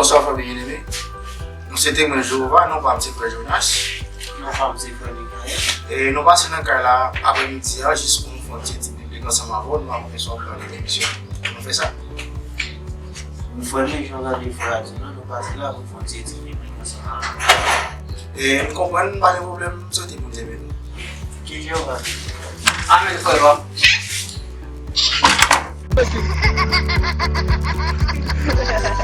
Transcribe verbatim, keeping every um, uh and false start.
Bonswa, fanmi byeneme. Nou se Temwen Jewova, non pa m se frè Jonas. Non pa m se frè Mikael. E nou pase nan kay la aprèmidi a jis pou nou fè yon ti etid biblik ansanm avè w, nou ap fè sa nan emisyon. Nou fè sa. Nou frè, men jan gade frè a di nou, nou pase la pou nou fè yon ti etid biblik ansanm avè w. E m konprann, pa gen pwoblèm, m swete pou m te beni. Ke Jewova beni w. Amèn, frè pa m.